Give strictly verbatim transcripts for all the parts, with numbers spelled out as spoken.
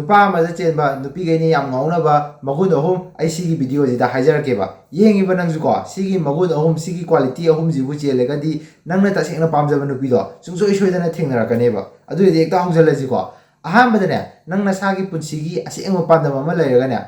ꯅꯨꯄꯥ ꯑꯃꯗ ꯆꯦꯟꯕ ꯅꯨꯄꯤꯈꯩꯅ ꯌꯥꯝ ꯉꯥꯎꯅꯕ ꯃꯒꯨꯟ ꯑꯍꯨꯝ ꯑꯩ ꯁꯤꯒꯤ ꯚꯤꯗꯤꯑꯣꯁꯤꯗ ꯍꯥꯏꯖꯔꯛꯀꯦꯕ꯫ ꯌꯦꯡꯉꯤꯕ ꯅꯪꯁꯨꯀꯣ, ꯁꯤꯒꯤ ꯃꯒꯨꯟ ꯑꯍꯨꯝ, ꯁꯤꯒꯤ quality ꯑꯍꯨꯝꯁꯤꯕꯨ ꯆꯦꯜꯂꯒꯗꯤ ꯅꯪꯅ ꯇꯁꯦꯡꯅ ꯄꯥꯝꯖꯕ ꯅꯨꯄꯤꯗꯣ ꯁꯨꯡꯁꯣꯏ ꯁꯣꯏꯗꯅ ꯊꯦꯡꯅꯔꯛꯀꯅꯦꯕ꯫ ꯑꯗꯨ ꯑꯣꯏꯔꯗꯤ ꯍꯦꯛꯇ ꯍꯧꯖꯤꯜꯂꯁꯤꯀꯣ꯫ ꯑꯍꯥꯟꯕꯗꯅꯦ, ꯅꯪ ꯅꯁꯥꯒꯤ ꯄꯨꯟꯁꯤꯒꯤ ꯑꯁꯦꯡꯕ ꯄꯥꯟꯗꯝ ꯑꯃ ꯂꯩꯔꯒꯅꯦ,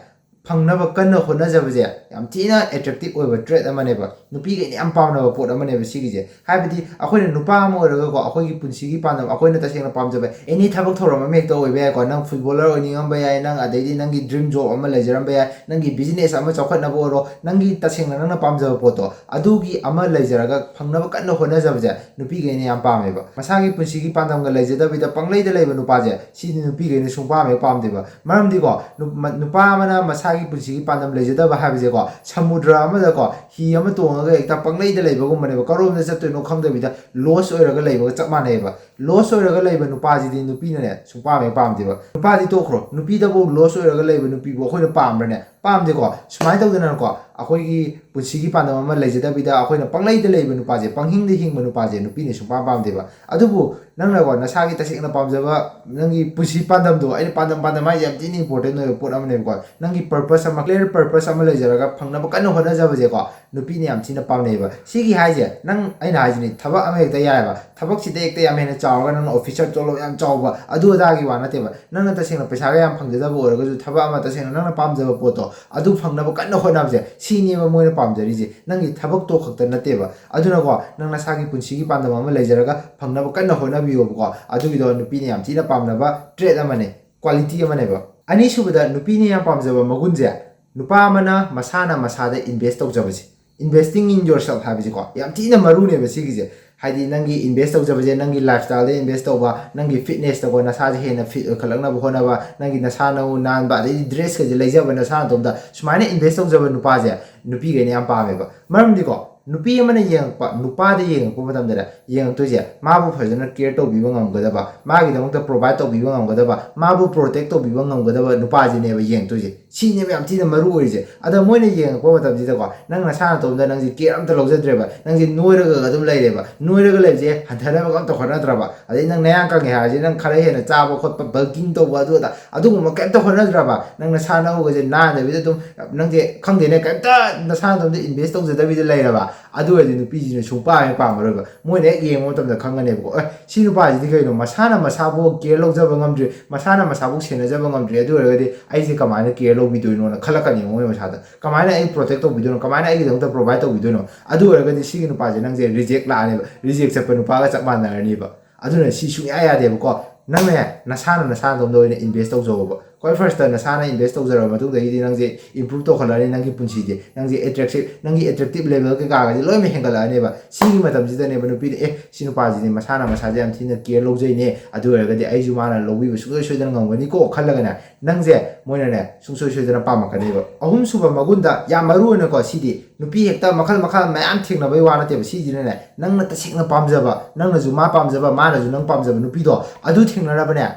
ꯐꯪꯅꯕ ꯀꯟꯅ ꯍꯣꯠꯅꯖꯕꯁꯦ ꯌꯥꯝ ꯊꯤꯅ attractive ꯑꯣꯏꯕ trait ꯑꯃꯅꯦꯕ, ꯅꯨꯄꯤꯈꯩꯅ ꯌꯥꯝ ꯄꯥꯝꯅꯕ ꯄꯣꯠ ꯑꯃꯅꯦꯕ ꯁꯤꯒꯤꯁꯦ꯫ ꯍꯥꯏꯕꯗꯤ ꯑꯩꯈꯣꯏꯅ ꯅꯨꯄꯥ ꯑꯃ ꯑꯣꯏꯔꯒꯀꯣ, ꯑꯩꯈꯣꯏꯒꯤ ꯄꯨꯟꯁꯤꯒꯤ ꯄꯥꯟꯗꯝ, ꯑꯩꯈꯣꯏꯅ ꯇꯁꯦꯡꯅ ꯄꯥꯝꯖꯕ any ꯊꯕꯛ ꯊꯧꯔꯝ ꯑꯃ ꯍꯦꯛꯇ ꯑꯣꯏꯕ ꯌꯥꯏꯀꯣ꯫ ꯅꯪ footballer ꯑꯣꯏꯅꯤꯡꯉꯝꯕ ꯌꯥꯏ, ꯅꯪ ꯑꯗꯩꯗꯤ ꯅꯪꯒꯤ dream job ꯑꯃ ꯂꯩꯖꯔꯝꯕ ꯌꯥꯏ, ꯅꯪꯒꯤ business ꯑꯃ ꯆꯥꯎꯈꯠꯅꯕ ꯑꯣꯏꯔꯣ, ꯅꯪꯒꯤ ꯇꯁꯦꯡꯅ ꯅꯪꯅ ꯄꯥꯝꯖꯕ ꯄꯣꯠꯇꯣ ꯑꯗꯨꯒꯤ ꯑꯃ ꯂꯩꯖꯔꯒ ꯐꯪꯅꯕ ꯀꯟꯅ ꯍꯣꯠꯅꯖꯕꯁꯦ ꯅꯨꯄꯤꯈꯩꯅ ꯌꯥꯝ ꯄꯥꯝꯃꯦꯕ꯫ ꯃꯁꯥꯒꯤ ꯄꯨꯟꯁꯤꯒꯤ ꯄꯥꯟꯗꯝꯒ ꯂꯩꯖꯗꯕꯤꯗ ꯄꯪꯂꯩꯗ ꯂꯩꯕ ꯅꯨꯄꯥꯁꯦ ꯁꯤꯗꯤ ꯅꯨꯄꯤꯈꯩꯅ ꯁꯨꯡꯄꯥꯝ ꯍꯦꯛ ꯄꯥꯝꯗꯦꯕ꯫ ꯃꯔꯝꯗꯤꯀꯣ, ꯅꯨ-, ꯃ-, ꯅꯨꯄꯥ ꯑꯃꯅ ꯃꯁꯥꯒꯤ ꯄꯨꯟꯁꯤꯒꯤ ꯄꯥꯟꯗꯝ ꯂꯩꯖꯗꯕ ꯍꯥꯏꯕꯁꯦꯀꯣ, ꯁꯃꯨꯗ꯭ꯔ ꯑꯃꯗꯀꯣ ꯍꯤ ꯑꯃ ꯇꯣꯡꯉꯒ ꯍꯦꯛꯇ ꯄꯪꯂꯩꯗ ꯂꯩꯕꯒꯨꯝꯕꯅꯦꯕ꯫ ꯀꯔꯣꯝꯗ ꯆꯠꯇꯣꯏꯅꯣ ꯈꯪꯗꯕꯤꯗ lost ꯑꯣꯏꯔꯒ ꯂꯩꯕꯒ ꯆꯞ ꯃꯥꯟꯅꯩꯕ꯫ Lost ꯑꯣꯏꯔꯒ ꯂꯩꯕ ꯅꯨꯄꯥꯁꯤꯗꯤ ꯅꯨꯄꯤꯅꯅꯦ ꯁꯨꯡꯄꯥꯝ ꯍꯦꯛ ꯄꯥꯝꯗꯦꯕ꯫ ꯅꯨꯄꯥꯗꯤ ꯇꯣꯛꯈ꯭ꯔꯣ, ꯅꯨꯄꯤꯗꯕꯨ lost ꯑꯣꯏꯔꯒ ꯂꯩꯕ ꯅꯨꯄꯤꯕꯨ ꯑꯩꯈꯣꯏꯅ ꯄꯥꯝꯕ꯭ꯔꯅꯦ? ꯄꯥꯝꯗꯦꯀꯣ꯫ ꯁꯨꯃꯥꯏꯅ ꯇꯧꯗꯅꯀꯣ, ꯑꯩꯈꯣꯏꯒꯤ ꯄꯨꯟꯁꯤꯒꯤ ꯄꯥꯟꯗꯝ ꯑꯃ ꯂꯩꯖꯗꯕꯤꯗ ꯑꯩꯈꯣꯏꯅ ꯄꯪꯂꯩꯗ ꯂꯩꯕ ꯅꯨꯄꯥꯁꯦ, ꯄꯪꯍꯤꯡꯗ ꯍꯤꯡꯕ ꯅꯨꯄꯥꯁꯦ ꯅꯨꯄꯤꯅ ꯁꯨꯡꯄꯥꯝ ꯄꯥꯝꯗꯦꯕ꯫ ꯑꯗꯨꯕꯨ ꯅꯪꯅꯀꯣ, ꯅꯁꯥꯒꯤ ꯇꯁꯦꯡꯅ ꯄꯥꯝꯖꯕ ꯅꯪꯒꯤ ꯄꯨꯟꯁꯤ ꯄꯥꯟꯗꯝꯗꯣ, ꯑꯩꯅ ꯄꯥꯟꯗꯝ, ꯄꯥꯟꯗꯝ ꯍꯥꯏꯁꯦ ꯌꯥꯝ ꯊꯤꯅ important ꯑꯣꯏꯕ ꯄꯣꯠ ꯑꯃꯅꯦꯕꯀꯣ꯫ ꯅꯪꯒꯤ purpose ꯑꯃ, clear purpose ꯑꯃ ꯂꯩꯖꯔꯒ ꯐꯪꯅꯕ ꯀꯟꯅ ꯍꯣꯠꯅꯖꯕꯁꯦꯀꯣ, ꯅꯨꯄꯤꯅ ꯌꯥꯝ ꯊꯤꯅ ꯄꯥꯝꯅꯩꯑꯕ꯫ ꯁꯤꯒꯤ ꯍꯥꯏꯁꯦ, ꯅꯪ, ꯑꯩꯅ ꯍꯥꯏꯁꯤꯅꯤ, ꯊꯕꯛ ꯑꯃ ꯍꯦꯛꯇ ꯌꯥꯏꯑꯕ꯫ ꯊꯕꯛꯁꯤꯗ ꯍꯦꯛꯇ ꯌꯥꯝ ꯍꯦꯟꯅ ꯆꯥꯎꯔꯒ ꯅꯪꯅ officer ꯇꯣꯂꯣꯞ ꯌꯥꯝ ꯆꯥꯎꯕ ꯑꯗꯨ ꯑꯗꯥꯒꯤ ꯋꯥ ꯅꯠꯇꯦꯕ꯫ ꯅꯪꯅ ꯇꯁꯦꯡꯅ ꯄꯩꯁꯥꯒ ꯌꯥꯝ ꯐꯪꯖꯗꯕ ꯑꯣꯏꯔꯒꯁꯨ, ꯊꯕꯛ ꯑꯃ ꯇꯁꯦꯡꯅ ꯅꯪꯅ ꯄꯥꯝꯖꯕ ꯄꯣꯠꯇꯣ ꯑꯗꯨ ꯐꯪꯅꯕ ꯀꯟꯅ ꯍꯣꯠꯅꯕꯁꯦ, ꯁꯤꯅꯦꯕ ꯃꯣꯏꯅ ꯄꯥꯝꯖꯔꯤꯁꯦ꯫ ꯅꯪꯒꯤ ꯊꯕꯛꯇꯣ ꯈꯛꯇ ꯅꯠꯇꯦꯕ꯫ ꯑꯗꯨꯅꯀꯣ, ꯅꯪ ꯅꯁꯥꯒꯤ ꯄꯨꯟꯁꯤꯒꯤ ꯄꯥꯟꯗꯝ ꯑꯃ ꯂꯩꯖꯔꯒ ꯐꯪꯅꯕ ꯀꯟꯅ ꯍꯣꯠꯅꯕꯤꯌꯣꯕꯀꯣ꯫ ꯑꯗꯨꯒꯤꯗꯣ ꯅꯨꯄꯤꯅ ꯌꯥꯝ ꯊꯤꯅ ꯄꯥꯝꯅꯕ trait ꯑꯃꯅꯦ, quality ꯑꯃꯅꯦꯕ꯫ ꯑꯅꯤꯁꯨꯕꯗ, ꯅꯨꯄꯤꯅ ꯌꯥꯝ ꯄꯥꯝꯖꯕ ꯃꯒꯨꯟꯁꯦ, ꯅꯨꯄꯥ ꯑꯃꯅ ꯃꯁꯥꯅ ꯃꯁꯥꯗ invest ꯇꯧꯖꯕꯁꯦ꯫ Investing in yourself ꯍꯥꯏꯕꯁꯤꯀꯣ, ꯌꯥꯝ ꯊꯤꯅ ꯃꯔꯨꯅꯦꯕ ꯁꯤꯒꯤꯁꯦ꯫ ꯍꯥꯏꯗꯤ ꯅꯪꯒꯤ invest ꯇꯧꯖꯕꯁꯦ, ꯅꯪꯒꯤ lifestyleꯗ invest ꯇꯧꯕ, ꯅꯪꯒꯤ fitnessꯇꯀꯣ, ꯅꯁꯥꯁꯦ ꯍꯦꯟꯅ fit ꯑꯣꯏꯈꯠꯂꯛꯅꯕ ꯍꯣꯠꯅꯕ, ꯅꯪꯒꯤ ꯅꯁꯥ ꯅꯎ ꯅꯥꯟꯕ, ꯑꯗꯩꯗꯤ dressꯀꯁꯦ ꯂꯩꯖꯕ ꯅꯁꯥ ꯅꯇꯣꯝꯇ, ꯁꯨꯃꯥꯏꯅ invest ꯇꯧꯖꯕ ꯅꯨꯄꯥꯁꯦ ꯅꯨꯄꯤꯈꯩꯅ ꯌꯥꯝ ꯄꯥꯝꯃꯦꯕ꯫ ꯃꯔꯝꯗꯤꯀꯣ, ꯅꯨꯄꯤ ꯑꯃꯅ ꯌꯦꯡꯉꯛꯄ, ꯅꯨꯄꯥꯗ ꯌꯦꯡꯉꯛꯄ ꯃꯇꯝꯗꯅꯦ, ꯌꯦꯡꯉꯛꯇꯣꯏꯁꯦ ꯃꯥꯕꯨ ꯐꯖꯅ ꯀꯦꯌꯔ ꯇꯧꯕꯤꯕ ꯉꯝꯒꯗꯕ, ꯃꯥꯒꯤꯗꯃꯛꯇ ꯄ꯭ꯔꯣꯚꯥꯏꯠ ꯇꯧꯕꯤꯕ ꯉꯝꯒꯗꯕ, ꯃꯥꯕꯨ ꯄ꯭ꯔꯣꯇꯦꯛ ꯇꯧꯕꯤꯕ ꯉꯝꯒꯗꯕ ꯅꯨꯄꯥꯁꯤꯅꯦꯕ ꯌꯦꯡꯉꯛꯇꯣꯏꯁꯦ꯫ ꯁꯤꯅꯦꯕ ꯌꯥꯝ ꯊꯤꯅ ꯃꯔꯨ ꯑꯣꯏꯔꯤꯁꯦ꯫ ꯑꯗ ꯃꯣꯏꯅ ꯌꯦꯡꯉꯛꯄ ꯃꯇꯝꯁꯤꯗꯀꯣ, ꯅꯪ ꯅꯁꯥ ꯅꯇꯣꯝꯗ ꯅꯪꯁꯦ ꯀꯦꯌꯔ ꯑꯝꯇ ꯂꯧꯖꯗ꯭ꯔꯦꯕ, ꯅꯪꯁꯦ ꯅꯣꯏꯔꯒ ꯑꯗꯨꯝ ꯂꯩꯔꯦꯕ, ꯅꯣꯏꯔꯒ ꯂꯩꯕꯁꯦ ꯍꯟꯊꯅꯕ ꯑꯝꯇ ꯍꯣꯠꯅꯗ꯭ꯔꯕ, ꯑꯗꯩ ꯅꯪ ꯅꯌꯥꯡ ꯀꯪꯉꯦ ꯍꯥꯏꯔꯁꯦ ꯅꯪ ꯈꯔ ꯍꯦꯟꯅ ꯆꯥꯕ ꯈꯣꯠꯄ, ꯕꯜꯀꯤꯡ ꯇꯧꯕ, ꯑꯗꯨ ꯑꯗꯥ ꯑꯗꯨꯒꯨꯝꯕ ꯀꯩꯝꯇ ꯍꯣꯠꯅꯗ꯭ꯔꯕ, ꯅꯪ ꯅꯁꯥ ꯅꯎꯒꯁꯦ ꯅꯥꯟꯗꯕꯤꯗ ꯑꯗꯨꯝ, ꯅꯪꯁꯦ ꯈꯪꯗꯦꯅꯦ, ꯀꯩꯝꯇ ꯅꯁꯥ ꯅꯇꯣꯝꯗ ꯏꯟꯚꯦꯁ ꯇꯧꯖꯗꯕꯤꯗ ꯂꯩꯔꯕ, ꯑꯗꯨ ꯑꯣꯏꯔꯗꯤ ꯅꯨꯄꯤꯁꯤꯅ ꯁꯨꯡꯄꯥꯝ ꯍꯦꯛ ꯄꯥꯝꯃꯔꯣꯏꯕ꯫ ꯃꯣꯏꯅ ꯍꯦꯛ ꯌꯦꯡꯕ ꯃꯇꯝꯗ ꯈꯪꯒꯅꯦꯕꯀꯣ, "ꯑꯦ, ꯁꯤ ꯅꯨꯄꯥꯁꯤꯗꯤ ꯀꯩꯅꯣ, ꯃꯁꯥꯅ ꯃꯁꯥꯕꯨ ꯀꯦꯌꯔ ꯂꯧꯖꯕ ꯉꯝꯗ꯭ꯔꯤ, ꯃꯁꯥꯅ ꯃꯁꯥꯕꯨ ꯁꯦꯟꯅꯖꯕ ꯉꯝꯗ꯭ꯔꯤ, ꯑꯗꯨ ꯑꯣꯏꯔꯒꯗꯤ ꯑꯩꯁꯦ ꯀꯃꯥꯏꯅ ꯀꯦꯌꯔ ꯂꯧꯕꯤꯗꯣꯏꯅꯣꯅ?" ꯈꯜꯂꯛꯀꯅꯤ ꯃꯣꯏ ꯃꯁꯥꯗ꯫ "ꯀꯃꯥꯏꯅ ꯑꯩ ꯄ꯭ꯔꯣꯇꯦꯛ ꯇꯧꯕꯤꯗꯣꯏꯅꯣ? ꯀꯃꯥꯏꯅ ꯑꯩꯒꯤꯗꯃꯛꯇ ꯄ꯭ꯔꯣꯚꯥꯏꯠ ꯇꯧꯕꯤꯗꯣꯏꯅꯣ?" ꯑꯗꯨ ꯑꯣꯏꯔꯒꯗꯤ ꯁꯤꯒꯤ ꯅꯨꯄꯥꯁꯦ ꯅꯪꯁꯦ ꯔꯤꯖꯦꯛ ꯂꯥꯛꯑꯅꯦꯕ, ꯔꯤꯖꯦꯛ ꯆꯠꯄ ꯅꯨꯄꯥꯒ ꯆꯞ ꯃꯥꯟꯅꯔꯅꯤꯕ꯫ ꯑꯗꯨꯅ ꯁꯤ ꯁꯨꯡꯌꯥ ꯌꯥꯗꯦꯕꯀꯣ꯫ ꯅꯪꯅꯦ ꯅꯁꯥꯅ ꯅꯁꯥꯅꯗꯣꯝꯗ ꯑꯣꯏꯅ ꯏꯟꯚꯦꯁ ꯇꯧꯖꯧꯕ꯫ ꯈ꯭ꯋꯥꯏ ꯐꯥꯔꯁꯇ ꯅꯁꯥꯅ ꯏꯟꯚꯦꯁ ꯇꯧꯖꯔꯕ ꯃꯇꯨꯡꯗꯒꯤꯗꯤ ꯅꯪꯁꯦ ꯏꯝꯄ꯭ꯔꯨꯞ ꯇꯧꯈꯠꯂꯛꯑꯅꯤ, ꯅꯪꯒꯤ ꯄꯨꯟꯁꯤꯁꯦ, ꯅꯪꯒꯤ ꯑꯦꯇ꯭ꯔꯦꯛꯁꯤꯞ, ꯅꯪꯒꯤ ꯑꯦꯇ꯭ꯔꯦꯛꯇꯤꯞ ꯂꯦꯚꯦꯜ ꯀꯩꯀꯥꯒꯁꯦ ꯂꯣꯏꯅꯃꯛ ꯍꯦꯟꯒꯠꯂꯛꯑꯅꯦꯕ꯫ ꯁꯤꯒꯤ ꯃꯇꯝꯁꯤꯗꯅꯦꯕ ꯅꯨꯄꯤꯗ, "ꯑꯦ, ꯁꯤ ꯅꯨꯄꯥꯁꯤꯗꯤ ꯃꯁꯥꯅ ꯃꯁꯥꯁꯦ ꯌꯥꯝ ꯊꯤꯅ ꯀꯦꯌꯔ ꯂꯧꯖꯩꯅꯦ, ꯑꯗꯨ ꯑꯣꯏꯔꯒꯗꯤ ꯑꯩꯁꯨ ꯃꯥꯅ ꯂꯧꯕꯤꯕ ꯁꯨꯡꯁꯣꯏ ꯁꯣꯏꯗꯅ ꯉꯝꯒꯅꯤꯀꯣ" ꯈꯜꯂꯒꯅꯦ, ꯅꯪꯁꯦ ꯃꯣꯏꯅꯅꯦ ꯁꯨꯡꯁꯣꯏ ꯁꯣꯏꯗꯅ ꯄꯥꯝꯃꯛꯀꯅꯦꯕ꯫ ꯑꯍꯨꯝꯁꯨꯕ ꯃꯒꯨꯟꯗ ꯌꯥꯝ ꯃꯔꯨ ꯑꯣꯏꯅꯀꯣ, ꯁꯤꯗꯤ ꯅꯨꯄꯤ ꯍꯦꯛꯇ ꯃꯈꯜ ꯃꯈꯜ ꯃꯌꯥꯝ ꯊꯦꯡꯅꯕꯩ ꯋꯥ ꯅꯠꯇꯦꯕ꯫ ꯁꯤꯁꯤꯅꯅꯦ, ꯅꯪꯅ ꯇꯁꯦꯡꯅ ꯄꯥꯝꯖꯕ, ꯅꯪꯅꯁꯨ ꯃꯥ ꯄꯥꯝꯖꯕ, ꯃꯥꯅꯁꯨ ꯅꯪ ꯄꯥꯝꯖꯕ ꯅꯨꯄꯤꯗꯣ, ꯑꯗꯨ ꯊꯦꯡꯅꯔꯕꯅꯦ,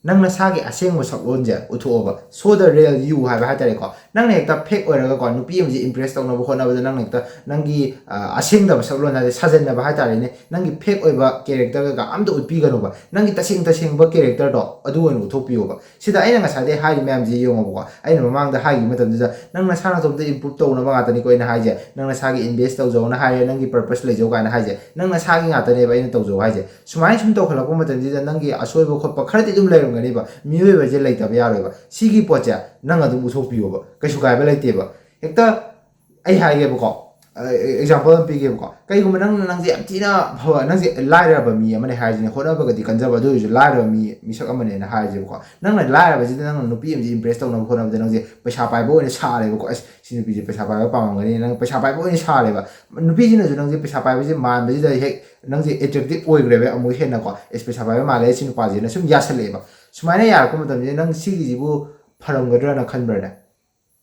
ꯅꯪ ꯅꯁꯥꯒꯤ ꯑꯁꯦꯡꯕ ꯁꯛꯂꯣꯟꯁꯦ ꯎꯠꯊꯣꯛꯑꯣꯕ꯫ Show the real you ꯍꯥꯏꯕ ꯍꯥꯏꯇꯥꯔꯦꯀꯣ꯫ ꯅꯪꯅ ꯍꯦꯛꯇ ꯐꯦꯛ ꯑꯣꯏꯔꯒꯀꯣ, ꯅꯨꯄꯤ ꯑꯃꯁꯦ ꯏꯝꯄ꯭ꯔꯦꯁ ꯇꯧꯅꯕ ꯍꯣꯠꯅꯕꯗ ꯅꯪꯅ ꯍꯦꯛꯇ ꯅꯪꯒꯤ, ꯑ, ꯑꯁꯦꯡꯗꯕ ꯁꯛꯂꯣꯟ ꯍꯥꯏꯗꯤ ꯁꯥꯖꯟꯅꯕ ꯍꯥꯏꯇꯥꯔꯦꯅꯦ, ꯅꯪꯒꯤ ꯐꯦꯛ ꯑꯣꯏꯕ ꯀꯦꯔꯦꯛꯇꯔ ꯀꯩꯀꯥ ꯑꯝꯇ ꯎꯠꯄꯤꯒꯅꯣꯕ꯫ ꯅꯪꯒꯤ ꯇꯁꯦꯡ ꯇꯁꯦꯡꯕ ꯀꯦꯔꯦꯛꯇꯔꯗꯣ ꯑꯗꯨ ꯑꯣꯏꯅ ꯎꯠꯊꯣꯛꯄꯤꯌꯣꯕ꯫ ꯁꯤꯗ ꯑꯩꯅ ꯉꯁꯥꯏꯗꯩ ꯍꯥꯏꯔꯤ ꯃꯌꯥꯝꯁꯤ ꯌꯦꯡꯉꯣꯕꯀꯣ꯫ ꯑꯩꯅ ꯃꯃꯥꯡꯗ ꯍꯥꯏꯈꯤꯕ ꯃꯇꯝꯗꯨꯗ ꯅꯪ ꯅꯁꯥ ꯅꯇꯣꯝꯇ ꯏꯝꯄ꯭ꯔꯨꯞ ꯇꯧꯅꯕ ꯉꯥꯛꯇꯅꯤꯀꯣ ꯑꯩꯅ ꯍꯥꯏꯁꯦ꯫ ꯅꯪ ꯅꯁꯥꯒꯤ ꯏꯟꯚꯦꯁ ꯇꯧꯖꯧꯅ ꯍꯥꯏꯔꯦ, ꯅꯪꯒꯤ ꯄꯔꯄꯁ ꯂꯩꯖꯧ ꯀꯥꯏꯅ ꯍꯥꯏꯁꯦ, ꯅꯪ ꯅꯁꯥꯒꯤ ꯉꯥꯛꯇꯅꯦꯕ ꯑꯩꯅ ꯇꯧꯖꯧ ꯍꯥꯏꯁꯦ꯫ ꯁꯨꯃꯥꯏꯅ ꯁꯨꯝ ꯇꯧꯈꯠꯂꯛꯄ ꯃꯇꯝꯁꯤꯗ ꯅꯪꯒꯤ ꯑꯁꯣꯏꯕ ꯈꯣꯠꯄ ꯈꯔꯗꯤ ꯑꯗꯨꯝ ꯂꯩꯔꯝꯒꯅꯤꯕ꯫ ꯃꯤꯑꯣꯏꯕꯁꯦ ꯂꯩꯇꯕ ꯌꯥꯔꯣꯏꯕ꯫ ꯁꯤꯒꯤ ꯄꯣꯠꯁꯦ ꯅꯪ ꯑꯗꯨꯝ ꯎꯠꯊꯣꯛꯄꯤꯌꯣꯕ, ꯀꯩꯁꯨ ꯀꯥꯏꯕ ꯂꯩꯇꯦꯕ꯫ ꯍꯦꯛꯇ ꯑꯩ ꯍꯥꯏꯒꯦꯕꯀꯣ, ꯑꯦꯛꯖꯥꯝꯄꯜ ꯑꯃ ꯄꯤꯒꯦꯕꯀꯣ꯫ ꯀꯩꯒꯨꯝꯕ ꯅꯪꯅ ꯅꯪꯁꯦ ꯌꯥꯝ ꯊꯤꯅ ꯐꯕ, ꯅꯪꯁꯦ ꯂꯥꯏꯔꯕ ꯃꯤ ꯑꯃꯅꯦ ꯍꯥꯏꯔꯤꯁꯤꯅꯦ, ꯍꯣꯠꯅꯕꯒꯗꯤ ꯀꯟꯖꯕ, ꯑꯗꯨ ꯑꯣꯏꯔꯁꯨ ꯂꯥꯏꯔꯕ ꯃꯤ, ꯃꯤꯁꯛ ꯑꯃꯅꯦꯅ ꯍꯥꯏꯔꯤꯁꯦꯕꯀꯣ꯫ ꯅꯪꯅ ꯂꯥꯏꯔꯕꯁꯤꯗ ꯅꯪꯅ ꯅꯨꯄꯤ ꯑꯃꯁꯦ ꯏꯝꯄ꯭ꯔꯦꯁ ꯇꯧꯅꯕ ꯍꯣꯠꯅꯕꯗ ꯅꯪꯁꯦ ꯄꯩꯁꯥ ꯄꯥꯏꯕ ꯑꯣꯏꯅ ꯁꯥꯔꯦꯕꯀꯣ꯫ "ꯑꯁ, ꯁꯤ ꯅꯨꯄꯤꯁꯦ ꯄꯩꯁꯥ ꯄꯥꯏꯕ ꯄꯥꯝꯃꯝꯒꯅꯤ", ꯅꯪ ꯄꯩꯁꯥ ꯄꯥꯏꯕ ꯑꯣꯏꯅ ꯁꯥꯔꯦꯕ꯫ ꯅꯨꯄꯤꯁꯤꯅꯁꯨ ꯅꯪꯁꯦ ꯄꯩꯁꯥ ꯄꯥꯏꯕꯁꯦ ꯃꯥꯟꯕꯁꯤꯗ ꯍꯦꯛ ꯅꯪꯁꯦ ꯑꯦꯇ꯭ꯔꯦꯛꯇꯤꯞ ꯑꯣꯏꯈ꯭ꯔꯦꯕ ꯑꯃꯨꯛ ꯍꯦꯟꯅꯀꯣ꯫ "ꯑꯦꯁ, ꯄꯩꯁꯥ ꯄꯥꯏꯕ ꯃꯥꯜꯂꯦ ꯁꯤ ꯅꯨꯄꯥꯁꯦꯅ" ꯁꯨꯝ ꯌꯥꯁꯜꯂꯛꯑꯦꯕ꯫ ꯁꯨꯃꯥꯏꯅ ꯌꯥꯔꯛꯄ ꯃꯇꯝꯁꯤꯗ ꯅꯪ ꯁꯤꯒꯤꯁꯤꯕꯨ ꯐꯔꯝꯒꯗ꯭ꯔꯅ ꯈꯟꯕ꯭ꯔꯅꯦ?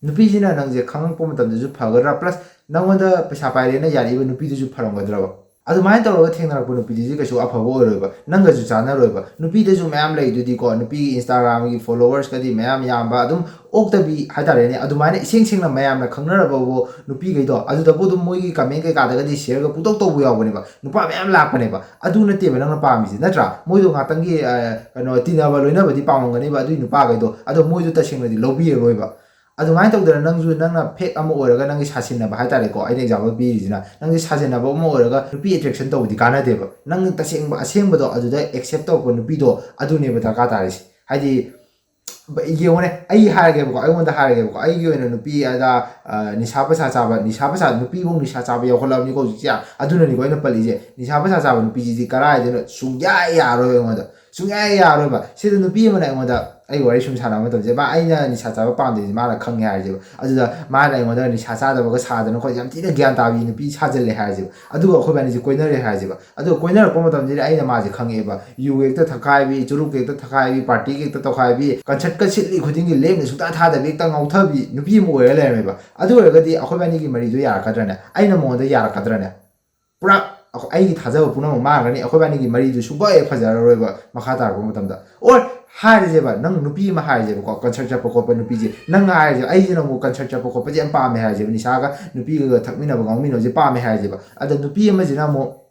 ꯅꯨꯄꯤꯁꯤꯅ ꯅꯪꯁꯦ ꯈꯪꯉꯛꯄ ꯃꯇꯝꯗꯁꯨ ꯐꯒꯗ꯭ꯔꯥ, ꯄ꯭ꯂꯁ ꯅꯪꯉꯣꯟꯗ ꯄꯩꯁꯥ ꯄꯥꯏꯔꯦꯅ ꯌꯥꯔꯛꯏꯕ ꯅꯨꯄꯤꯗꯨꯁꯨ ꯐꯔꯝꯒꯗ꯭ꯔꯕ? ꯑꯗꯨꯃꯥꯏꯅ ꯇꯧꯔꯒ ꯊꯦꯡꯅꯔꯛꯄ ꯅꯨꯄꯤꯗꯨꯗꯤ ꯀꯩꯁꯨ ꯑꯐꯕ ꯑꯣꯏꯔꯣꯏꯕ, ꯅꯪꯒꯁꯨ ꯆꯥꯟꯅꯔꯣꯏꯕ꯫ ꯅꯨꯄꯤꯗꯁꯨ ꯃꯌꯥꯝ ꯂꯩꯗꯨꯗꯤꯀꯣ, ꯅꯨꯄꯤꯒꯤ Instagram-ꯒꯤ followers-ꯀꯗꯤ ꯃꯌꯥꯝ ꯌꯥꯝꯕ, ꯑꯗꯨꯝ ꯑꯣꯛꯇꯕꯤ ꯍꯥꯏꯇꯥꯔꯦꯅꯦ, ꯑꯗꯨꯃꯥꯏꯅ ꯏꯁꯦꯡ ꯁꯦꯡꯅ ꯃꯌꯥꯝꯅ ꯈꯪꯅꯔꯕꯕꯨ ꯅꯨꯄꯤꯈꯩꯗꯣ, ꯑꯗꯨꯗꯕꯨ ꯑꯗꯨꯝ ꯃꯣꯏꯒꯤ comment ꯀꯩꯀꯥꯗꯒꯗꯤ share-ꯒ ꯄꯨꯡꯇꯧ ꯇꯧꯕ ꯌꯥꯎꯕꯅꯦꯕ꯫ ꯅꯨꯄꯥ ꯃꯌꯥꯝ ꯂꯥꯛꯄꯅꯦꯕ꯫ ꯑꯗꯨ ꯅꯠꯇꯦꯕ ꯅꯪꯅ ꯄꯥꯝꯃꯤꯁꯦ, ꯅꯠꯇ꯭ꯔꯥ? ꯃꯣꯏꯗꯣ ꯉꯥꯛꯇꯪꯒꯤ, ꯑ, ꯀꯩꯅꯣ, ꯇꯤꯟꯅꯕ ꯂꯣꯏꯅꯕꯗꯤ ꯄꯥꯝꯃꯝꯒꯅꯦꯕ ꯑꯗꯨꯏ ꯅꯨꯄꯥꯈꯩꯗꯣ, ꯑꯗꯣ ꯃꯣꯏꯗꯣ ꯇꯁꯦꯡꯅꯗꯤ ꯂꯧꯕꯤꯔꯔꯣꯏꯕ꯫ ꯑꯗꯨꯃꯥꯏꯅ ꯇꯧꯗꯅ ꯅꯪꯁꯨ, ꯅꯪꯅ fake ꯑꯃ ꯑꯣꯏꯔꯒ, ꯅꯪꯒꯤ ꯁꯥꯁꯤꯟꯅꯕ ꯍꯥꯏꯇꯥꯔꯦꯀꯣ, ꯑꯩꯅ example ꯄꯤꯔꯤꯁꯤꯅ, ꯅꯪꯒꯤ ꯁꯥꯁꯤꯟꯅꯕ ꯑꯃ ꯑꯣꯏꯔꯒ ꯅꯨꯄꯤ attraction ꯇꯧꯕꯗꯤ ꯀꯥꯟꯅꯗꯦꯕ꯫ ꯅꯪ ꯇꯁꯦꯡꯕ ꯑꯁꯦꯡꯕꯗꯣ ꯑꯗꯨꯗ accept ꯇꯧꯔꯛꯄ ꯅꯨꯄꯤꯗꯣ, ꯑꯗꯨꯅꯦꯕ ꯗꯔꯀꯥꯔ ꯇꯥꯔꯤꯁꯦ꯫ ꯍꯥꯏꯗꯤ, ꯕ-, ꯌꯦꯡꯉꯨꯅꯦ, ꯑꯩ ꯍꯥꯏꯔꯒꯦꯕꯀꯣ, ꯑꯩꯉꯣꯟꯗ ꯍꯥꯏꯔꯒꯦꯕꯀꯣ, ꯑꯩꯒꯤ ꯑꯣꯏꯅ ꯅꯨꯄꯤ ꯑꯗ, ꯑ, ꯅꯤꯁꯥ ꯄꯩꯁꯥ ꯆꯥꯕ, ꯅꯤꯁꯥ ꯄꯩꯁꯥ, ꯅꯨꯄꯤꯐꯧ ꯅꯤꯁꯥ ꯆꯥꯕ ꯌꯥꯎꯈꯠꯂꯛꯑꯕꯅꯤꯀꯣ ꯍꯧꯖꯤꯛꯁꯦ ꯌꯥꯝ꯫ ꯑꯗꯨꯅꯅꯤꯀꯣ ꯑꯩꯅ ꯄꯜꯂꯤꯁꯦ, ꯅꯤꯁꯥ ꯄꯩꯁꯥ ꯆꯥꯕ ꯅꯨꯄꯤꯁꯤꯗꯤ ꯀꯔꯥꯏꯗꯩꯅꯣ, ꯁꯨꯡꯌꯥ ꯌꯥꯔꯣꯏ ꯑꯩꯉꯣꯟꯗ꯫ ꯁꯨꯡꯌꯥ ꯌꯥꯔꯣꯏꯕ꯫ ꯁꯤꯗ ꯅꯨꯄꯤ ꯑꯃꯅ ꯑꯩꯉꯣꯟꯗ, ꯑꯩ ꯋꯥꯔꯤ ꯁꯨꯝ ꯁꯥꯟꯅꯕ ꯃꯇꯝꯁꯦ, ꯃꯥ, ꯑꯩꯅ ꯅꯤꯁꯥ ꯆꯥꯕ ꯄꯥꯝꯗꯦꯁꯦ ꯃꯥꯅ ꯈꯪꯉꯦ ꯍꯥꯏꯔꯁꯦꯕ꯫ ꯑꯗꯨꯗ ꯃꯥꯅ ꯑꯩꯉꯣꯟꯗ ꯅꯤꯁꯥ ꯆꯥꯗꯕꯒ ꯁꯥꯗꯅ ꯈꯣꯠꯇꯅ ꯌꯥꯝ ꯊꯤꯅ ꯒ꯭ꯌꯥꯟ ꯇꯥꯕꯤ ꯅꯨꯄꯤ ꯁꯥꯖꯤꯜꯂꯦ ꯍꯥꯏꯔꯁꯦꯕ꯫ ꯑꯗꯨꯒ ꯑꯩꯈꯣꯏ ꯕꯥꯅꯤꯁꯦ ꯀꯣꯏꯅꯔꯦ ꯍꯥꯏꯔꯁꯦꯕ꯫ ꯑꯗꯨꯒ ꯀꯣꯏꯅꯔꯛꯄ ꯃꯇꯝꯁꯤꯗ ꯑꯩꯅ ꯃꯥꯁꯦ ꯈꯪꯉꯛꯑꯦꯕ, ꯌꯨ ꯍꯦꯛꯇ ꯊꯛꯈꯥꯏꯕꯤ, ꯆꯨꯔꯨꯞ ꯍꯦꯛꯇ ꯊꯛꯈꯥꯏꯕꯤ, party ꯍꯦꯛꯇ ꯇꯧꯈꯥꯏꯕꯤ, concert-ꯀ ꯁꯤꯠꯂꯤ ꯈꯨꯗꯤꯡꯒꯤ ꯂꯦꯝꯅ ꯁꯨꯡꯊꯥ ꯊꯥꯗꯕꯤ, ꯍꯦꯛꯇ ꯉꯥꯎꯊꯕꯤ ꯅꯨꯄꯤ ꯑꯃ ꯑꯣꯏꯔ ꯂꯩꯔꯝꯃꯦꯕ꯫ ꯑꯗꯨ ꯑꯣꯏꯔꯒꯗꯤ ꯑꯩꯈꯣꯏ ꯕꯥꯅꯤꯒꯤ ꯃꯔꯤꯗꯣ ꯌꯥꯔꯛꯀꯗ꯭ꯔꯅꯦ? ꯑꯩꯅ ꯃꯉꯣꯟꯗ ꯌꯥꯔꯛꯀꯗ꯭ꯔꯅꯦ? ꯄꯨꯔꯥ ꯑꯩꯈꯣ-, ꯑꯩꯒꯤ ꯊꯥꯖꯕ ꯄꯨꯝꯅꯃꯛ ꯃꯥꯡꯈ꯭ꯔꯅꯤ, ꯑꯩꯈꯣꯏ ꯕꯥꯅꯤꯒꯤ ꯃꯔꯤꯗꯨ ꯁꯨꯡꯐ ꯍꯦꯛ ꯐꯖꯔꯔꯣꯏꯕ ꯃꯈꯥ ꯇꯥꯔꯛꯄ ꯃꯇꯝꯗ꯫ Or ꯍꯥꯏꯔꯁꯦꯕ, ꯅꯪ ꯅꯨꯄꯤ ꯑꯃ ꯍꯥꯏꯔꯁꯦꯕꯀꯣ, concert ꯆꯠꯄ ꯈꯣꯠꯄ ꯅꯨꯄꯤꯁꯦ, ꯅꯪ ꯍꯥꯏꯔꯁꯦꯕ, ꯑꯩꯁꯤꯅ ꯑꯃꯨꯛ concert ꯆꯠꯄ ꯈꯣꯠꯄꯁꯦ ꯌꯥꯝ ꯄꯥꯝꯃꯦ ꯍꯥꯏꯔꯁꯦꯕ, ꯅꯤꯁꯥꯒ ꯅꯨꯄꯤꯒ ꯊꯛꯃꯤꯟꯅꯕ ꯉꯥꯎꯃꯤꯟꯅꯕꯁꯦ ꯄꯥꯝꯃꯦ ꯍꯥꯏꯔꯁꯦꯕ꯫ ꯑꯗ ꯅꯨꯄꯤ ꯑꯃꯁꯤꯅ ꯑꯃꯨꯛ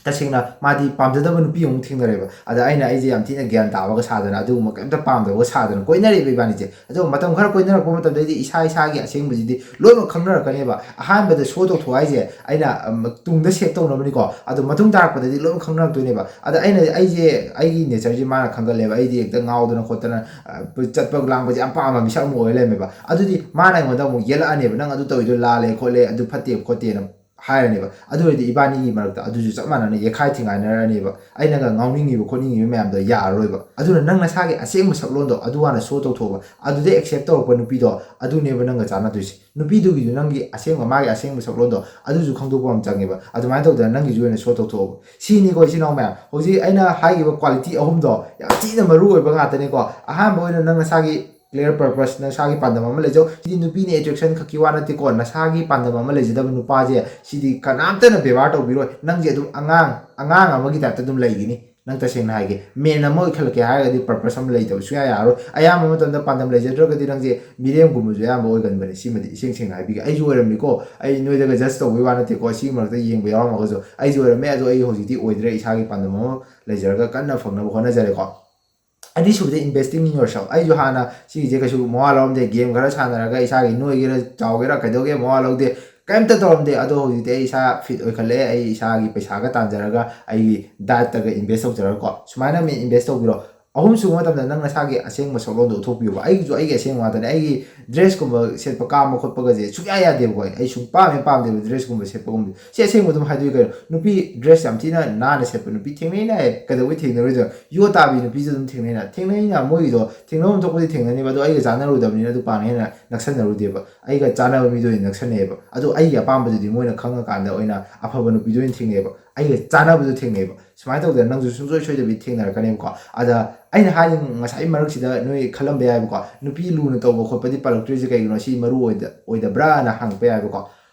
ꯇꯁꯦꯡꯅ ꯃꯥꯗꯤ ꯄꯥꯝꯖꯗꯕ ꯅꯨꯄꯤ ꯑꯃꯨꯛ ꯊꯦꯡꯅꯔꯦꯕ꯫ ꯑꯗ ꯑꯩꯅ ꯑꯩꯁꯦ ꯌꯥꯝ ꯊꯤꯅ ꯒ꯭ꯌꯥꯟ ꯇꯥꯕꯒ ꯁꯥꯗꯅ, ꯑꯗꯨꯒꯨꯝꯕ ꯀꯩꯝꯇ ꯄꯥꯝꯗꯕꯒ ꯁꯥꯗꯅ ꯀꯣꯏꯅꯔꯦꯕ ꯏꯕꯥꯅꯤꯁꯦ꯫ ꯑꯗꯨꯒ ꯃꯇꯝ ꯈꯔ ꯀꯣꯏꯅꯔꯛꯄ ꯃꯇꯝꯗꯩꯗꯤ ꯏꯁꯥ ꯏꯁꯥꯒꯤ ꯑꯁꯦꯡꯕꯁꯤꯗꯤ ꯂꯣꯏꯅꯃꯛ ꯈꯪꯅꯔꯛꯀꯅꯦꯕ꯫ ꯑꯍꯥꯟꯕꯗ show ꯇꯧꯊꯣꯛ ꯍꯥꯏꯁꯦ ꯑꯩꯅ, ꯎꯝ, ꯇꯨꯡꯗ save ꯇꯧꯅꯕꯅꯤꯀꯣ꯫ ꯑꯗꯣ ꯃꯇꯨꯡ ꯇꯥꯔꯛꯄꯗꯗꯤ ꯂꯣꯏꯅꯃꯛ ꯈꯪꯅꯔꯛꯇꯣꯏꯅꯦꯕ꯫ ꯑꯗ ꯑꯩꯅ, ꯑꯩꯁꯦ, ꯑꯩꯒꯤ nature-ꯁꯦ ꯃꯥꯅ ꯈꯪꯒꯜꯂꯦꯕ꯫ ꯑꯩꯗꯤ ꯍꯦꯛꯇ ꯉꯥꯎꯗꯅ ꯈꯣꯠꯇꯅ, ꯑ, ꯆꯠꯄ ꯂꯥꯡꯕꯁꯦ ꯌꯥꯝ ꯄꯥꯝꯕ ꯃꯤꯁꯛ ꯑꯃ ꯑꯣꯏꯔ ꯂꯩꯔꯝꯃꯦꯕ꯫ ꯑꯗꯨꯗꯤ ꯃꯥꯅ ꯑꯩꯉꯣꯟꯗ ꯑꯃꯨꯛ ꯌꯦꯜꯂꯛꯑꯅꯦꯕ, "ꯅꯪ ꯑꯗꯨ ꯇꯧꯔꯤꯗꯣ ꯂꯥꯜꯂꯦ ꯈꯣꯠꯂꯦ, ꯑꯗꯨ ꯐꯠꯇꯦ ꯈꯣꯠꯇꯦꯅ" ꯍꯥꯏꯔꯅꯦꯕ꯫ ꯑꯗꯨ ꯑꯣꯏꯔꯗꯤ ꯏꯕꯥꯅꯤꯒꯤ ꯃꯔꯛꯇ ꯑꯗꯨꯁꯨ ꯆꯞ ꯃꯥꯟꯅꯅ ꯌꯦꯛꯈꯥꯏ ꯊꯤꯡꯒꯥꯏꯅꯔꯅꯦꯕ꯫ ꯑꯩꯅꯒ ꯉꯥꯎꯅꯤꯡꯉꯤꯕ ꯈꯣꯠꯅꯤꯡꯉꯤꯕ ꯃꯌꯥꯝꯗꯣ ꯌꯥꯔꯔꯣꯏꯕ꯫ ꯑꯗꯨꯅ ꯅꯪ ꯅꯁꯥꯒꯤ ꯑꯁꯦꯡꯕ ꯁꯛꯂꯣꯟꯗꯣ ꯑꯗꯨ ꯍꯥꯟꯅ show ꯇꯧꯊꯣꯛꯑꯣꯕ꯫ ꯑꯗꯨꯗꯩ accept ꯇꯧꯔꯛꯄ ꯅꯨꯄꯤꯗꯣ, ꯑꯗꯨꯅꯦꯕ ꯅꯪꯒ ꯆꯥꯟꯅꯗꯣꯏꯁꯦ꯫ ꯅꯨꯄꯤꯗꯨꯒꯤꯁꯨ ꯅꯪꯒꯤ ꯑꯁꯦꯡꯕ, ꯃꯥꯒꯤ ꯑꯁꯦꯡꯕ ꯁꯛꯂꯣꯟꯗꯣ ꯑꯗꯨꯁꯨ ꯈꯪꯗꯣꯛꯄ ꯑꯃ ꯆꯪꯉꯦꯕ꯫ ꯑꯗꯨꯃꯥꯏꯅ ꯇꯧꯗꯅ ꯅꯪꯒꯤꯁꯨ ꯑꯣꯏꯅ show ꯇꯧꯊꯣꯛꯑꯣꯕ꯫ ꯁꯤꯅꯤꯀꯣ, ꯏꯆꯤꯟ ꯏꯅꯥꯎ ꯃꯌꯥꯝ, ꯍꯧꯖꯤꯛ ꯑꯩꯅ ꯍꯥꯏꯈꯤꯕ quality ꯑꯍꯨꯝꯗꯣ ꯌꯥꯝ ꯊꯤꯅ ꯃꯔꯨ ꯑꯣꯏꯕ ꯉꯥꯛꯇꯅꯤꯀꯣ꯫ ꯑꯍꯥꯟꯕ ꯑꯣꯏꯅ ꯅꯪ ꯅꯁꯥꯒꯤ clear purpose, ꯅꯁꯥꯒꯤ ꯄꯥꯟꯗꯝ ꯑꯃ ꯂꯩꯖꯧ꯫ ꯁꯤꯗꯤ ꯅꯨꯄꯤꯅ attraction ꯈꯛꯀꯤ ꯋꯥ ꯅꯠꯇꯦꯀꯣ, ꯅꯁꯥꯒꯤ ꯄꯥꯟꯗꯝ ꯑꯃ ꯂꯩꯖꯗꯕ ꯅꯨꯄꯥꯁꯦ ꯁꯤꯗꯤ ꯀꯅꯥꯝꯇꯅ ꯕꯦꯕꯥꯔ ꯇꯧꯕꯤꯔꯣꯏ꯫ ꯅꯪꯁꯦ ꯑꯗꯨꯝ ꯑꯉꯥꯡ ꯑꯉꯥꯡ ꯑꯃꯒꯤ ꯇꯥꯏꯞꯇ ꯑꯗꯨꯝ ꯂꯩꯒꯅꯤ꯫ ꯅꯪ ꯇꯁꯦꯡꯅ ꯍꯥꯏꯒꯦ, ꯃꯦꯟ ꯑꯃ ꯑꯣꯏꯈꯠꯂꯛꯀꯦ ꯍꯥꯏꯔꯒꯗꯤ ꯄꯔꯄꯁ ꯑꯃ ꯂꯩꯇꯕ ꯁꯨꯡꯌꯥ ꯌꯥꯔꯔꯣꯏ꯫ ꯑꯌꯥꯝꯕ ꯃꯇꯝꯗ ꯄꯥꯟꯗꯝ ꯂꯩꯖꯗ꯭ꯔꯒꯗꯤ ꯅꯪꯁꯦ ꯃꯤꯔꯦꯝꯒꯨꯝꯕꯁꯨ ꯑꯌꯥꯝꯕ ꯑꯣꯏꯒꯟꯕꯅꯦ꯫ ꯁꯤꯃꯗꯤ ꯏꯁꯦꯡ ꯁꯦꯡꯅ ꯍꯥꯏꯕꯤꯒꯦ, ꯑꯩꯁꯨ ꯑꯣꯏꯔꯝꯃꯤꯀꯣ꯫ ꯑꯩ ꯅꯣꯏꯗꯒ ꯖꯁ ꯇꯧꯕꯒꯤ ꯋꯥ ꯅꯠꯇꯦꯀꯣ, ꯁꯤꯒꯤ ꯃꯔꯛꯇ ꯌꯦꯡꯕ ꯌꯥꯎꯔꯝꯃꯒꯁꯨ ꯑꯩꯁꯨ ꯑꯣꯏꯔꯝꯃꯦ꯫ ꯑꯗꯣ ꯑꯩ ꯍꯧꯖꯤꯛꯇꯤ ꯑꯣꯏꯗ꯭ꯔꯦ, ꯏꯁꯥꯒꯤ ꯄꯥꯟꯗꯝ ꯑꯃ ꯂꯩꯖꯔꯒ ꯀꯟꯅ ꯐꯪꯅꯕ ꯍꯣꯠꯅꯖꯔꯦꯀꯣ꯫ ꯑꯅꯤꯁꯨꯕꯗ, investing in yourself꯫ ꯑꯩꯁꯨ ꯍꯥꯟꯅ ꯁꯤꯒꯤꯁꯦ ꯀꯩꯁꯨ ꯃꯋꯥ ꯂꯧꯔꯝꯗꯦ꯫ ꯒꯦꯝ ꯈꯔ ꯁꯥꯟꯅꯔꯒ ꯏꯁꯥꯒꯤ ꯅꯣꯏꯒꯦꯔꯥ ꯆꯥꯎꯒꯦꯔꯥ ꯀꯩꯗꯧꯒꯦ ꯃꯋꯥ ꯂꯧꯗꯦ, ꯀꯩꯝꯇ ꯇꯧꯔꯝꯗꯦ꯫ ꯑꯗꯣ ꯍꯧꯖꯤꯛꯇꯤ ꯑꯩ ꯏꯁꯥ ꯐꯤꯠ ꯑꯣꯏꯈꯠꯂꯛꯑꯦ꯫ ꯑꯩ ꯏꯁꯥꯒꯤ ꯄꯩꯁꯥꯒ ꯇꯥꯟꯖꯔꯒ ꯑꯩꯒꯤ ꯗꯥꯏꯠꯇꯒ ꯏꯟꯚꯦꯁ ꯇꯧꯖꯔꯒꯀꯣ, ꯁꯨꯃꯥꯏꯅ ꯃꯤ ꯏꯟꯚꯦꯁ ꯇꯧꯕꯤꯔꯣ꯫ ꯑꯍꯨꯝꯁꯨꯕ ꯃꯇꯝꯗ ꯅꯪ ꯅꯁꯥꯒꯤ ꯑꯁꯦꯡꯕ ꯁꯛꯂꯣꯟꯗꯣ ꯎꯠꯊꯣꯛꯄꯤꯌꯣꯕ꯫ ꯑꯩꯒꯤꯁꯨ ꯑꯩꯒꯤ ꯑꯁꯦꯡꯕ ꯉꯥꯛꯇꯅꯦ꯫ ꯑꯩꯒꯤ ꯗ꯭ꯔꯦꯁꯀꯨꯝꯕ ꯁꯦꯠꯄ ꯀꯥꯝꯕ ꯈꯣꯠꯄꯒꯁꯦ ꯁꯨꯡꯌꯥ ꯌꯥꯗꯦꯕꯀꯣ꯫ ꯑꯩ ꯁꯨꯡꯄꯥꯝ ꯍꯦꯛ ꯄꯥꯝꯗꯦꯕ ꯗ꯭ꯔꯦꯁꯀꯨꯝꯕ ꯁꯦꯠꯄꯒꯨꯝꯕꯁꯦ꯫ ꯁꯤ ꯑꯁꯦꯡꯕ ꯑꯗꯨꯝ ꯍꯥꯏꯗꯣꯛꯏ ꯀꯩꯅꯣ꯫ ꯅꯨꯄꯤ ꯗ꯭ꯔꯦꯁ ꯌꯥꯝ ꯊꯤꯅ ꯅꯥꯟꯅ ꯁꯦꯠꯄ ꯅꯨꯄꯤ ꯊꯦꯡꯅꯩꯅ ꯍꯦꯛ ꯀꯩꯗꯧꯕꯩ ꯊꯦꯡꯅꯔꯣꯏꯗꯣꯏꯅꯣ? ꯌꯣ ꯇꯥꯕꯤ ꯅꯨꯄꯤꯁꯨ ꯑꯗꯨꯝ ꯊꯦꯡꯅꯩꯅ꯫ ꯊꯦꯡꯅꯩꯅ, ꯃꯣꯏꯒꯤꯗꯣ ꯊꯦꯡꯅꯐꯝ ꯊꯣꯛꯄꯗꯤ ꯊꯦꯡꯅꯅꯤꯕ, ꯑꯗꯣ ꯑꯩꯒ ꯆꯥꯟꯅꯔꯨꯗꯕꯅꯤꯅ ꯑꯗꯨ ꯄꯥꯡꯅ ꯍꯦꯟꯅ ꯅꯛꯁꯟꯅꯔꯨꯗꯦꯕ꯫ ꯑꯩꯒ ꯆꯥꯟꯅꯕ ꯃꯤꯗꯣ ꯑꯣꯏꯅ ꯅꯛꯁꯟꯅꯩꯌꯦꯕ꯫ ꯑꯗꯣ ꯑꯩꯒꯤ ꯑꯄꯥꯝꯕꯗꯨꯗꯤ ꯃꯣꯏꯅ ꯈꯪꯉꯀꯥꯟꯗ ꯑꯣꯏꯅ ꯑꯐꯕ ꯅꯨꯄꯤꯗꯣ ꯑꯣꯏꯅ ꯊꯦꯡꯅꯩꯌꯦꯕ꯫ ꯑꯩꯒ ꯆꯥꯟꯅꯕꯗꯣ ꯊꯦꯡꯅꯩꯌꯦꯕ꯫ ꯁꯨꯃꯥꯏꯅ ꯇꯧꯗꯅ ꯅꯪꯁꯨ ꯁꯨꯡꯁꯣꯏ ꯁꯣꯏꯗꯕꯤ ꯊꯦꯡꯅꯔꯛꯀꯅꯦꯕꯀꯣ꯫ ꯑꯗ ꯑꯩꯅ ꯍꯥꯏꯔꯤ ꯉꯁꯥꯏ ꯃꯔꯛꯁꯤꯗ ꯅꯣꯏ ꯈꯜꯂꯝꯕ ꯌꯥꯏꯕꯀꯣ, ꯅꯨꯄꯤ ꯂꯨꯅ ꯇꯧꯕ ꯈꯣꯠꯄꯗꯤ ꯄꯜꯂꯛꯇ꯭ꯔꯤꯁꯦ ꯀꯩꯒꯤꯅꯣ, ꯁꯤ ꯃꯔꯨ ꯑꯣꯏꯗ-, ꯑꯣꯏꯗꯕ꯭ꯔꯥꯅ ꯍꯪꯉꯛꯄ ꯌꯥꯏꯕꯀꯣ꯫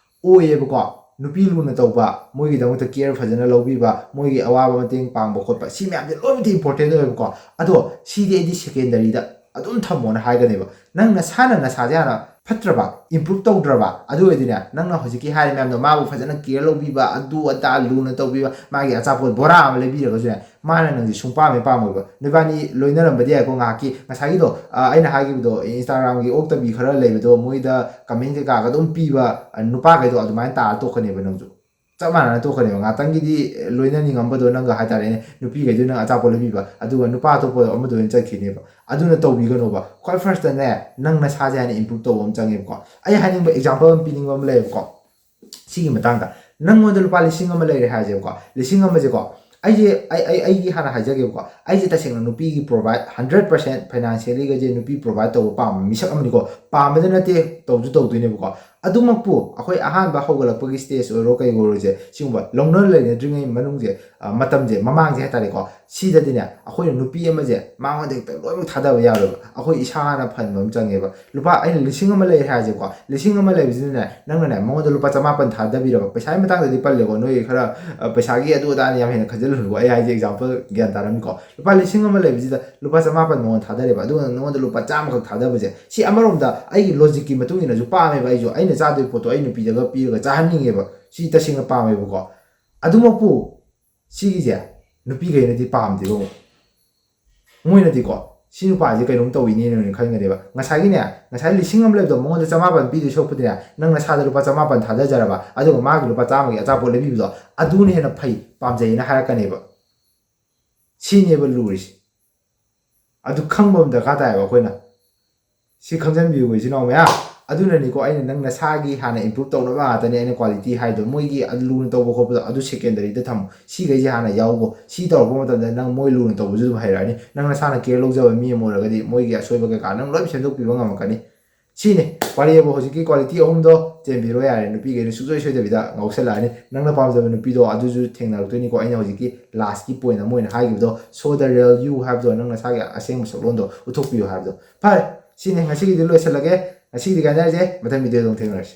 ꯑꯣꯏꯌꯦꯕꯀꯣ꯫ ꯅꯨꯄꯤ ꯂꯨꯅ ꯇꯧꯕ, ꯃꯣꯏꯒꯤꯗꯃꯛꯇ ꯀꯦꯌꯔ ꯐꯖꯅ ꯂꯧꯕꯤꯕ, ꯃꯣꯏꯒꯤ ꯑꯋꯥꯕ ꯃꯇꯦꯡ ꯄꯥꯡꯕ ꯈꯣꯠꯄ, ꯁꯤ ꯃꯌꯥꯝꯁꯦ ꯂꯣꯏꯅꯃꯛꯇꯤ ꯏꯝꯄꯣꯔꯇꯦꯟ ꯑꯣꯏꯌꯦꯕꯀꯣ꯫ ꯑꯗꯣ ꯁꯤꯗꯤ ꯑꯩꯗꯤ ꯁꯦꯀꯦꯟꯗꯔꯤꯗ ꯑꯗꯨꯝ ꯊꯝꯃꯣꯅ ꯍꯥꯏꯒꯅꯦꯕ꯫ ꯅꯪ ꯅꯁꯥꯅ ꯅꯁꯥꯁꯦ ꯍꯥꯟꯅ ꯐꯠꯇ꯭ꯔꯕ, ꯏꯝꯄ꯭ꯔꯨꯞ ꯇꯧꯗ꯭ꯔꯕ, ꯑꯗꯨ ꯑꯣꯏꯔꯗꯤꯅꯦ, ꯅꯪꯅ ꯍꯧꯖꯤꯛꯀꯤ ꯍꯥꯏꯔꯤ ꯃꯌꯥꯝꯗꯣ, ꯃꯥꯕꯨ ꯐꯖꯅ ꯀꯦꯌꯔ ꯂꯧꯕꯤꯕ, ꯑꯗꯨ ꯑꯗꯥ ꯂꯨꯅ ꯇꯧꯕꯤꯕ, ꯃꯥꯒꯤ ꯑꯆꯥꯄꯣꯠ ꯕꯣꯔꯥ ꯑꯃ ꯂꯩꯕꯤꯔꯒꯁꯨꯅꯦ, ꯃꯥꯅ ꯅꯪꯁꯦ ꯁꯨꯡꯄꯥꯝ ꯍꯦꯛ ꯄꯥꯝꯃꯣꯏꯕ꯫ ꯅꯣꯏꯕꯥꯅꯤ ꯂꯣꯏꯅꯔꯝꯕꯗꯤ ꯌꯥꯏꯀꯣ ꯉꯥꯏꯍꯥꯛꯀꯤ, ꯉꯁꯥꯏꯒꯤꯗꯣ, ꯑ, ꯑꯩꯅ ꯍꯥꯏꯈꯤꯕꯗꯣ, ꯏꯟꯁꯇꯥꯒ꯭ꯔꯥꯝꯒꯤ ꯑꯣꯛꯇꯕꯤ ꯈꯔ ꯂꯩꯕꯗꯣ, ꯃꯣꯏꯗ ꯀꯃꯦꯟ ꯀꯩꯀꯥꯒ ꯑꯗꯨꯝ ꯄꯤꯕ, ꯑ, ꯅꯨꯄꯥꯈꯩꯗꯣ ꯑꯗꯨꯃꯥꯏꯅ ꯇꯥꯔ ꯇꯣꯛꯀꯅꯦꯕ ꯅꯪꯁꯨ꯫ ꯆꯞ ꯃꯥꯟꯅꯅ ꯇꯣꯛꯀꯅꯦꯕ꯫ ꯉꯥꯛꯇꯪꯒꯤꯗꯤ ꯂꯣꯏꯅꯅꯤꯡꯉꯝꯕꯗꯣ ꯅꯪꯒ ꯍꯥꯏꯇꯥꯔꯦꯅꯦ, ꯅꯨꯄꯤꯈꯩꯗꯨꯅ ꯑꯆꯥꯄꯣꯠ ꯂꯩꯕꯤꯕ, ꯑꯗꯨꯒ ꯅꯨꯄꯥ ꯑꯇꯣꯞꯄ ꯑꯃꯗ ꯑꯣꯏꯅ ꯆꯠꯈꯤꯅꯦꯕ꯫ ꯑꯗꯨꯅ ꯇꯧꯕꯤꯒꯅꯣꯕ꯫ ꯈ꯭ꯋꯥꯏ ꯐꯥꯔꯁꯇꯅꯦ, ꯅꯪ ꯅꯁꯥꯁꯦ ꯍꯥꯟꯅ ꯏꯝꯄ꯭ꯔꯨꯞ ꯇꯧꯕ ꯑꯃ ꯆꯪꯉꯦꯕꯀꯣ꯫ ꯑꯩ ꯍꯥꯏꯅꯤꯡꯕ ꯑꯦꯛꯖꯥꯝꯄꯜ ꯑꯃ ꯄꯤꯅꯤꯡꯕ ꯑꯃ ꯂꯩꯌꯦꯕꯀꯣ꯫ ꯁꯤꯒꯤ ꯃꯇꯥꯡꯗ, ꯅꯪꯉꯣꯟꯗ ꯂꯨꯄꯥ ꯂꯤꯁꯤꯡ ꯑꯃ ꯂꯩꯔꯦ ꯍꯥꯏꯁꯦꯕꯀꯣ꯫ ꯂꯤꯁꯤꯡ ꯑꯃꯁꯦꯀꯣ, ꯑꯩꯁꯦ, ꯑꯩ, ꯑꯩ, ꯑꯩꯒꯤ ꯍꯥꯟꯅ ꯍꯥꯏꯖꯒꯦꯕꯀꯣ꯫ ꯑꯩꯁꯦ ꯇꯁꯦꯡꯅ ꯅꯨꯄꯤꯒꯤ ꯄ꯭ꯔꯣꯚꯥꯏꯠ, ꯍꯟꯗ꯭ꯔꯦꯠ ꯄꯥꯔꯁꯦꯟ ꯐꯥꯏꯅꯥꯟꯁꯤꯌꯦꯜꯂꯤꯒꯁꯦ ꯅꯨꯄꯤ ꯄ꯭ꯔꯣꯚꯥꯏꯠ ꯇꯧꯕ ꯄꯥꯝꯕ ꯃꯤꯁꯛ ꯑꯃꯅꯤꯀꯣ꯫ ꯄꯥꯝꯕꯗ ꯅꯠꯇꯦ, ꯇꯧꯁꯨ ꯇꯧꯗꯣꯏꯅꯦꯕꯀꯣ꯫ ꯑꯗꯨꯃꯛꯄꯨ ꯑꯩꯈꯣꯏ ꯑꯍꯥꯟꯕ ꯍꯧꯒꯠꯂꯛꯄꯒꯤ stage ꯑꯣꯏꯔꯣ, ꯀꯩ ꯑꯣꯏꯔꯣꯁꯦ, ꯁꯤꯒꯨꯝꯕ ꯂꯧꯅ ꯂꯩꯅꯗ꯭ꯔꯤꯉꯩ ꯃꯅꯨꯡꯁꯦ, ꯑ, ꯃꯇꯝꯁꯦ, ꯃꯃꯥꯡꯁꯦ ꯍꯥꯏꯇꯥꯔꯦꯀꯣ, ꯁꯤꯗꯗꯤꯅꯦ, ꯑꯩꯈꯣꯏꯅ ꯅꯨꯄꯤ ꯑꯃꯁꯦ ꯃꯉꯣꯟꯗ ꯍꯦꯛꯇ ꯂꯣꯏꯅꯃꯛ ꯊꯥꯗꯕ ꯌꯥꯔꯣꯏꯕ꯫ ꯑꯩꯈꯣꯏ ꯏꯁꯥꯅ ꯐꯟꯕ ꯑꯃ ꯆꯪꯉꯦꯕ꯫ ꯂꯨꯄꯥ, ꯑꯩꯅ ꯂꯤꯁꯤꯡ ꯑꯃ ꯂꯩꯔꯦ ꯍꯥꯏꯁꯦꯀꯣ, ꯂꯤꯁꯤꯡ ꯑꯃ ꯂꯩꯕꯁꯤꯗꯅꯦ, ꯅꯪꯅꯅꯦ ꯃꯉꯣꯟꯗ ꯂꯨꯄꯥ ꯆꯃꯥꯄꯟ ꯊꯥꯗꯕꯤꯔꯕ, ꯄꯩꯁꯥꯒꯤ ꯃꯇꯥꯡꯗꯗꯤ ꯄꯜꯂꯦꯀꯣ, ꯅꯣꯏ ꯈꯔ, ꯑ, ꯄꯩꯁꯥꯒꯤ ꯑꯗꯨ ꯑꯗꯥꯅ ꯌꯥꯝ ꯍꯦꯟꯅ ꯈꯟꯖꯤꯜꯂꯨꯅꯨꯀꯣ, ꯑꯩ ꯍꯥꯏꯁꯦ example ꯒ꯭ꯌꯥꯟ ꯇꯥꯔꯝꯅꯤꯀꯣ꯫ ꯂꯨꯄꯥ ꯂꯤꯁꯤꯡ ꯑꯃ ꯂꯩꯕꯁꯤꯗ ꯂꯨꯄꯥ ꯆꯃꯥꯄꯟ ꯃꯉꯣꯟꯗ ꯊꯥꯗꯔꯦꯕ, ꯑꯗꯨꯒ ꯅꯉꯣꯟꯗ ꯂꯨꯄꯥ ꯆꯥꯝꯃꯈꯛ ꯊꯥꯗꯕꯁꯦ, ꯁꯤ ꯑꯃꯔꯣꯝꯗ ꯑꯩꯒꯤ logic ꯀꯤ ꯃꯇꯨꯡ ꯏꯟꯅꯁꯨ ꯄꯥꯝꯃꯦꯕ꯫ ꯑꯩꯁꯨ ꯑꯩꯅ ꯆꯥꯗꯣꯏ ꯄꯣꯠꯇꯣ ꯑꯩ ꯅꯨꯄꯤꯗꯒ ꯄꯤꯔꯒ ꯆꯥꯍꯟꯅꯤꯡꯉꯦꯕ, ꯁꯤ ꯇꯁꯦꯡꯅ ꯄꯥꯝꯃꯦꯕꯀꯣ꯫ ꯑꯗꯨꯃꯛꯄꯨ ꯁꯤꯒꯤꯁꯦ ꯅꯨꯄꯤꯈꯩꯅꯗꯤ ꯄꯥꯝꯗꯦꯕ ꯑꯃꯨꯛ꯫ ꯃꯣꯏꯅꯗꯤꯀꯣ, "ꯁꯤ ꯅꯨꯄꯥꯁꯦ ꯀꯩꯅꯣꯝ ꯇꯧꯏꯅꯦꯅ" ꯈꯟꯒꯅꯦꯕ꯫ ꯉꯁꯥꯏꯒꯤꯅꯦ, ꯉꯁꯥꯏ ꯂꯤꯁꯤꯡ ꯑꯃ ꯂꯩꯕꯗꯣ ꯃꯉꯣꯟꯗ ꯆꯃꯥꯄꯟ ꯄꯤꯗꯣꯏ ꯁꯔꯨꯛꯄꯨꯗꯤꯅꯦ, ꯅꯪ ꯅꯁꯥꯗ ꯂꯨꯄꯥ ꯆꯃꯥꯄꯟ ꯊꯥꯗꯖꯔꯕ, ꯑꯗꯨꯒ ꯃꯥꯒꯤ ꯂꯨꯄꯥ ꯆꯥꯝꯃꯒꯤ ꯑꯆꯥꯄꯣꯠ ꯂꯩꯕꯤꯕꯗꯣ, ꯑꯗꯨꯅ ꯍꯦꯟꯅ ꯐꯩ, ꯄꯥꯝꯖꯩꯅ ꯍꯥꯏꯔꯛꯀꯅꯦꯕ꯫ ꯁꯤꯅꯦꯕ ꯂꯨꯔꯤꯁꯦ꯫ ꯑꯗꯨ ꯈꯪꯕ ꯑꯃ ꯗꯔꯀꯥꯔ ꯇꯥꯏꯌꯦꯕ ꯑꯩꯈꯣꯏꯅ꯫ ꯁꯤ ꯈꯪꯖꯟꯕꯤꯌꯨ, ꯏꯆꯤꯟ ꯏꯅꯥꯎ ꯃꯌꯥꯝ꯫ ꯑꯗꯨꯅꯅꯤꯀꯣ ꯑꯩꯅ ꯅꯪ ꯅꯁꯥꯒꯤ ꯍꯥꯟꯅ improve ꯇꯧꯅꯕ ꯉꯥꯛꯇꯅꯦ ꯑꯩꯅ quality ꯍꯥꯏꯗꯣ꯫ ꯃꯣꯏꯒꯤ ꯂꯨꯅ ꯇꯧꯕ ꯈꯣꯠꯄꯗꯣ ꯑꯗꯨ secondary ꯗ ꯊꯝꯃꯣ꯫ ꯁꯤꯈꯩꯁꯦ ꯍꯥꯟꯅ ꯌꯥꯎꯒꯣ꯫ ꯁꯤ ꯇꯧꯔꯛꯄ ꯃꯇꯝꯗ ꯅꯪ ꯃꯣꯏ ꯂꯨꯅ ꯇꯧꯕꯁꯨ ꯑꯗꯨꯝ ꯍꯩꯔꯛꯑꯅꯤ꯫ ꯅꯪ ꯅꯁꯥꯅ care ꯂꯧꯖꯕ ꯃꯤ ꯑꯃ ꯑꯣꯏꯔꯒꯗꯤ ꯃꯣꯏꯒꯤ ꯑꯁꯣꯏꯕ ꯀꯩꯀꯥ ꯅꯪ ꯂꯣꯏ ꯁꯦꯝꯗꯣꯛꯄꯤꯕ ꯉꯝꯃꯛꯀꯅꯤ꯫ ꯁꯤꯅꯤ꯫ ꯋꯥꯔꯤꯕꯨ ꯍꯧꯖꯤꯛꯀꯤ quality ꯑꯍꯨꯝꯗꯣ ꯆꯦꯟꯕꯤꯔꯣ ꯌꯥꯔꯦ꯫ ꯅꯨꯄꯤꯈꯩꯅ ꯁꯨꯡꯁꯣꯏ ꯁꯣꯏꯗꯕꯤꯗ ꯉꯥꯎꯁꯜꯂꯛꯑꯅꯤ꯫ ꯅꯪꯅ ꯄꯥꯝꯖꯕ ꯅꯨꯄꯤꯗꯣ ꯑꯗꯨꯁꯨ ꯊꯦꯡꯅꯔꯛꯇꯣꯏꯅꯤꯀꯣ꯫ ꯑꯩꯅ ꯍꯧꯖꯤꯛꯀꯤ last ꯀꯤ point ꯑꯃ ꯑꯣꯏꯅ ꯍꯥꯏꯈꯤꯕꯗꯣ, show the real you ꯍꯥꯏꯕꯗꯣ, ꯅꯪ ꯅꯁꯥꯒꯤ ꯑꯁꯦꯡꯕ ꯁꯛꯂꯣꯟꯗꯣ ꯎꯠꯊꯣꯛꯄꯤꯌꯨ ꯍꯥꯏꯕꯗꯣ꯫ ꯐꯔꯦ, ꯁꯤꯅꯤ ꯉꯁꯤꯒꯤꯗꯤ ꯂꯣꯏꯁꯤꯜꯂꯒꯦ꯫ ꯉꯁꯤꯒꯤꯗꯤ ꯀꯥꯏꯅꯔꯁꯦ, ꯃꯊꯪ video ꯗ ꯑꯃꯨꯛ ꯊꯦꯡꯅꯔꯁꯤ꯫